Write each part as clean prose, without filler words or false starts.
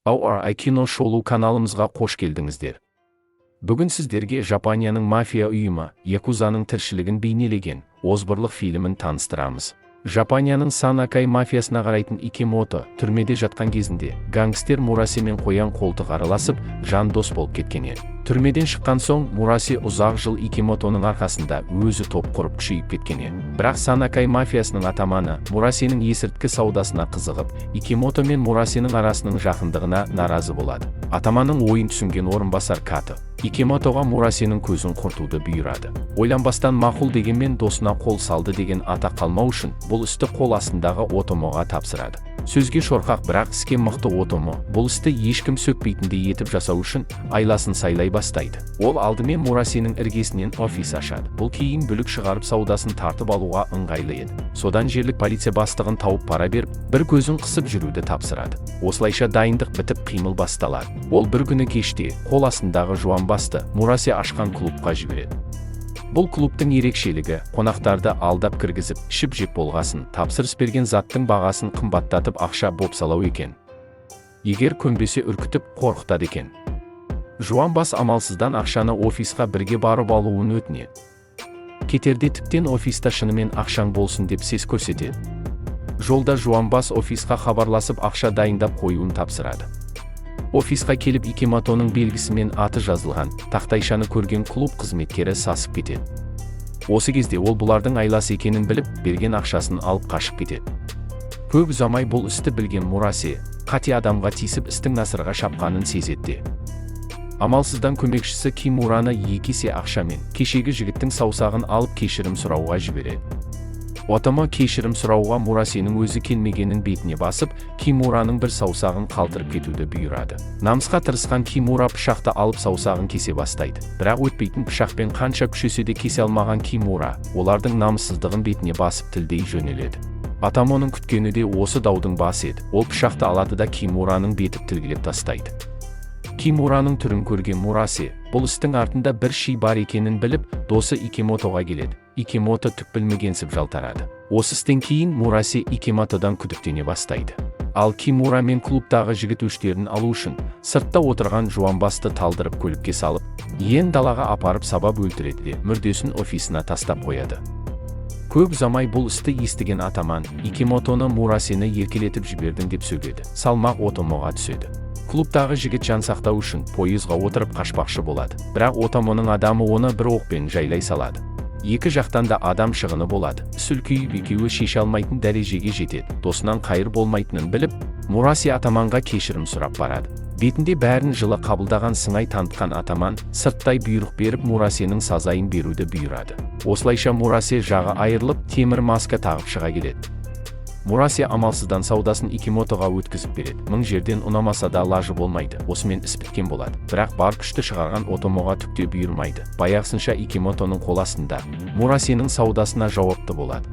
ORI кино шолу каналымызға қош келдіңіздер. Бүгін сіздерге Жапонияның мафия ұйымы Якузаның тіршілігін бейнелеген озбырлық фильмін таныстырамыз. Жапонияның Санакай мафиясына қарайтын Икемото түрмеде жатқан кезінде гангстер Мурасемен қоян қолтық араласып, жан дос болып кеткен еді. Түрмеден шыққан соң Мурасе ұзақ жыл Икемотоның арқасында өзі топ құрып, күшейіп кеткен еді. Бірақ Санакай мафиясының атаманы Мурасенің есірткі саудасына қызығып, Икемото мен Мурасенің арасының жақындығына наразы болады. Атаманның ойын түсінген орынбасар Като Икемотоға Мурасенің көзін құртуды бұйырады. Ойланбастан мақұл дегенмен, досына қол салды деген атақ қалмау үшін бұл істі қол астындағы Отомоға тапсырады. Сөзге шорқақ, бірақ іске мықты Отомо бұл істі ешкім сөкпейтіндей етіп жасау үшін айласын сайлай бастайды. Ол алдымен Мурасенің іргесінен офис ашады. Бұл кейін бүлік шығарып, саудасын тартып алуға ыңғайлы еді. Содан жерлік полиция бастығын тауып, пара беріп, бір көзін қысып жүруді тапсырады. Осылайша дайындық бітіп, қимыл басталады. Ол бір күні кеште қол астындағы жуанбасты Мурасе ашқан клубқа жібереді. Бұл клубтың ерекшелігі: қонақтарды алдап кіргізіп, ішіп жеп болғасын, тапсырыс берген заттың бағасын қымбаттатып, ақша бопсалау екен. Егер көнбесе, үркітіп, қорқытады екен. Жуан бас амалсыздан ақшаны офисқа бірге барып алуын өтінеді. Кетерде тіптен «Офиста шынымен ақшаң болсын» деп сес көрсетеді. Жолда жуан бас офисқа хабарласып, ақша дайындап қоюын тапсырады. Офисқа келіп, Икематоның белгісімен аты жазылған тақтайшаны көрген клуб қызметкері сасып кетеді. Осы кезде ол бұлардың айласы екенін біліп, берген ақшасын алып қашып кетеді. Көп ұзамай бұл істі білген Мурасе қате адамға тиісіп, істің насырға шапқанын сезеді де, амалсыздан көмекшісі Кимураны 2 есе ақшамен кешегі жігіттің саусағын алып, кешірім сұрауға жібереді. Отомо кешірім сұрауға Мурасенің өзі келмегенін бетіне басып, Кимураның бір саусағын қалдырып кетуді бұйырады. Намысқа тырысқан Кимура пышақты алып, саусағын кесе бастайды. Бірақ өтпейтін пышақпен қанша күшесе де кесе алмаған Кимура олардың намыссыздығын бетіне басып, тілдей жөнеледі. Отомоның күткені де осы даудың басы еді. Ол пышақты алады да, Кимураның бетіп тілгілеп тастайды. Кимураның түрін көрген Мурасе бұл істің артында бір ши бар екенін біліп, досы Икемотоға келеді. Икемото түк білмегенсіп жалтарады. Осы істен кейін Мурасе Икемотодан күдіктене бастайды. Ал Кимура мен клубтағы жігіт өштерін алу үшін сыртта отырған жуанбасты талдырып, көлікке салып, ен далаға апарып сабап өлтіреді де, мүрдесін офисына тастап қояды. Көп ұзамай бұл істі естіген атаман Икемотоны «Мурасені еркелетіп жібердің» деп сөгеді. Салмақ Отомоға түседі. Клубтағы жігіт жан сақтау үшін пойызға отырып қашпақшы болады. Бірақ Отомоның адамы оны бір оқпен жайлай салады. Екі жақтан да адам шығыны болады. Іс үлкейіп, екеуі шеше алмайтын дәрежеге жетеді. Досынан қайыр болмайтынын біліп, Мураси атаманға кешірім сұрап барады. Бетінде бәрін жылы қабылдаған сыңай танытқан атаман сырттай бұйрық беріп, Мурасенің сазайын беруді бұйырады. Осылайша Мурасе жағы айырылып, темір маска тағып шыға келеді. Мурасе амалсыздан саудасын Икемотоға өткізіп береді. Мың жерден ұнамаса да, лажы болмайды. Осымен іс біткен болады. Бірақ бар күшті шығарған Отомоға түк те бұйырмайды. Баяғысынша Икемотоның қол астында Мурасенің саудасына жауапты болады.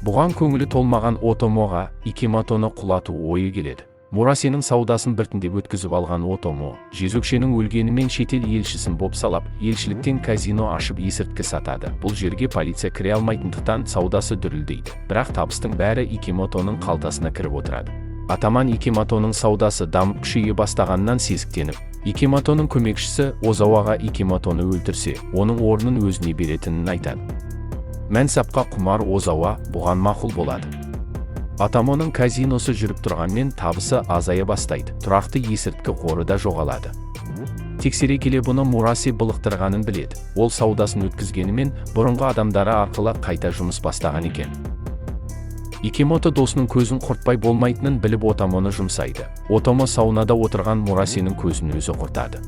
Бұған көңілі толмаған Отомоға Икемотоны құлату ойы келеді. Мурасенің саудасын біртіндеп өткізіп алған Отомо жезөкшенің өлгенімен шетел елшісін бопсалап, елшіліктен казино ашып, есірткі сатады. Бұл жерге полиция кіре алмайтындықтан, саудасы дүрілдейді. Бірақ табыстың бәрі Икемотоның қалтасына кіріп отырады. Атаман Икемотоның саудасы дамып, күшейе бастағаннан сезіктеніп, Икемотоның көмекшісі Озауаға Икемотоны өлтірсе, оның орнын өзіне беретінін айтады. Мәнсапқа құмар Озауа бұған мақұл болады. Отомоның казиносы жүріп тұрғанмен, табысы азая бастайды. Тұрақты есірткі қоры да жоғалады. Тексере келе, бұны Мураси былықтырғанын біледі. Ол саудасын өткізгенімен, бұрынғы адамдары арқылы қайта жұмыс бастаған екен. Икемото досының көзін құртпай болмайтынын біліп, Отомоны жұмсайды. Отомо саунада отырған Мурасенің көзін өзі құртады.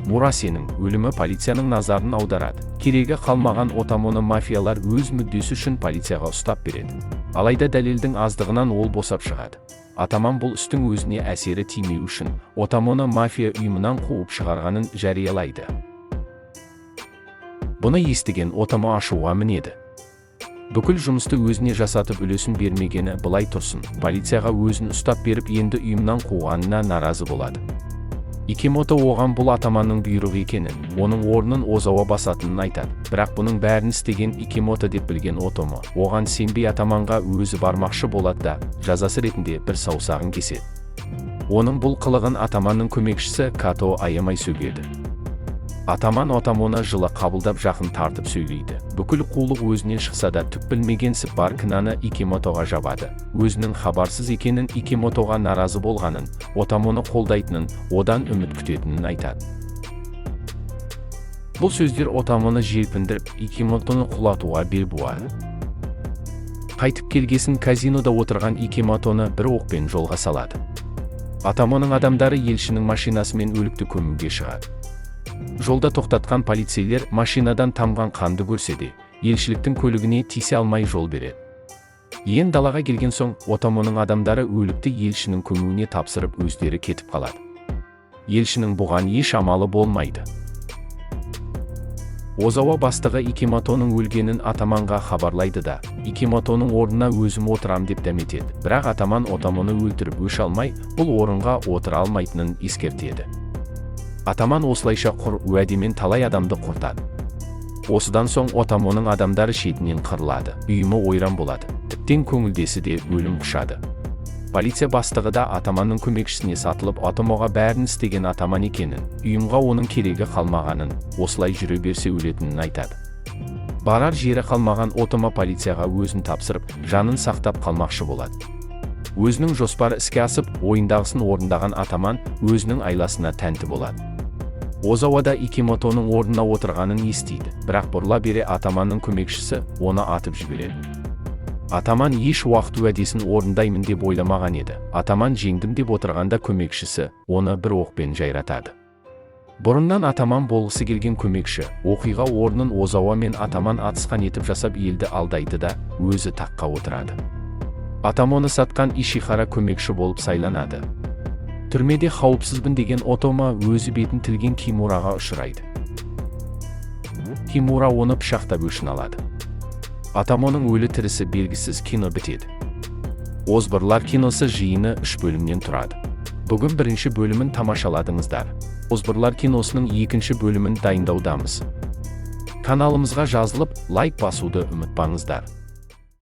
Мурасенің өлімі полицияның назарын аударады. Керегі қалмаған Отомоны мафиялар өз мүддесі үшін полицияға ұстап береді. Алайда дәлелдің аздығынан ол босап шығады. Атаман бұл істің өзіне әсері тимеу үшін Отомоны мафия ұйымынан қуып шығарғанын жариялайды. Бұны естіген Отомо ашуға мінеді. Бүкіл жұмысты өзіне жасатып, үлесін бермегені былай тұрсын, полицияға өзін ұстап беріп, енді ұйымнан қуғанына наразы болады. Икемото оған бұл атаманның бұйрығы екенін, оның орнын Озауа басатынын айтады. Бірақ бұның бәрін істеген Икемото деп білген Отомо оған сенбей, атаманға өзі бармақшы болады да, жазасы ретінде бір саусағын кеседі. Оның бұл қылығын атаманның көмекшісі Като аямай сөгеді. Атаман Отамоны жылы қабылдап, жақын тартып сөйлейді. Бүкіл қулық өзінен шықса да, түк білмегенсіп, бар кінәні Икемотоға жабады. Өзінің хабарсыз екенін, Икемотоға наразы болғанын, Отамоны қолдайтынын, одан үміт күтетінін айтады. Бұл сөздер Отамоны желпіндіріп, Икемотоны құлатуға бел буады. Қайтып келгесін казинода отырған Икемотоны бір оқпен жолға салады. Отамоның адамдары елшінің машинасымен өлікті көмуге шығады. Жолда тоқтатқан полицейлер машинадан тамған қанды көрсе де, елшіліктің көлігіне тисе алмай, жол береді. Иен далаға келген соң, Отамоның адамдары өлікті елшінің көмуіне тапсырып, өздері кетіп қалады. Елшінің бұған еш амалы болмайды. Озауа бастығы Икемотоның өлгенін атаманға хабарлайды да, Икемотоның орнына өзім отырам деп дәметеді. Бірақ атаман Отамоны өлтіріп өш алмай, бұл орынға отыра алмайтынын ескертеді. Атаман осылайша құр уәдемен талай адамды құртады. Осыдан соң Отамоның адамдары шетінен қырылады, ұйымы ойран болады, тіптен көңілдесі де өлім құшады. Полиция бастығы да атаманның көмекшісіне сатылып, Отамоға бәрін істеген атаман екенін, ұйымға оның керегі қалмағанын, осылай жүре берсе өлетінін айтады. Барар жері қалмаған Отомо полицияға өзін тапсырып, жанын сақтап қалмақшы болады. Өзінің жоспары іске асып, ойындағысын орындаған атаман өзінің айласына тәнті болады. Озауада Икемотоның орнына отырғанын естиді, бірақ бұрыла бере атаманның көмекшісі оны атып жібереді. Атаман еш уақыт уәдесін орындаймын деп ойламаған еді. Атаман жеңдім деп отырғанда, көмекшісі оны бір оқпен жайратады. Бұрыннан атаман болғысы келген көмекші оқиға орнын Озауа мен атаман атысқан етіп жасап, елді алдайды да, өзі таққа отырады. Отамоны сатқан Ишихара көмекші болып сайланады. Түрмеде қауіпсізбін деген Отома өзі бетін тілген Кимураға ұшырайды. Кимура оны пышақтап, өшін алады. Отамоның өлі тірісі белгісіз. Кино бітеді. Озбырлар киносы жиыны үш бөлімнен тұрады. Бүгін бірінші бөлімін тамашаладыңыздар. Озбырлар киносының екінші бөлімін дайындаудамыз. Каналымызға жазылып, лайк басуды ұмытпаңыздар.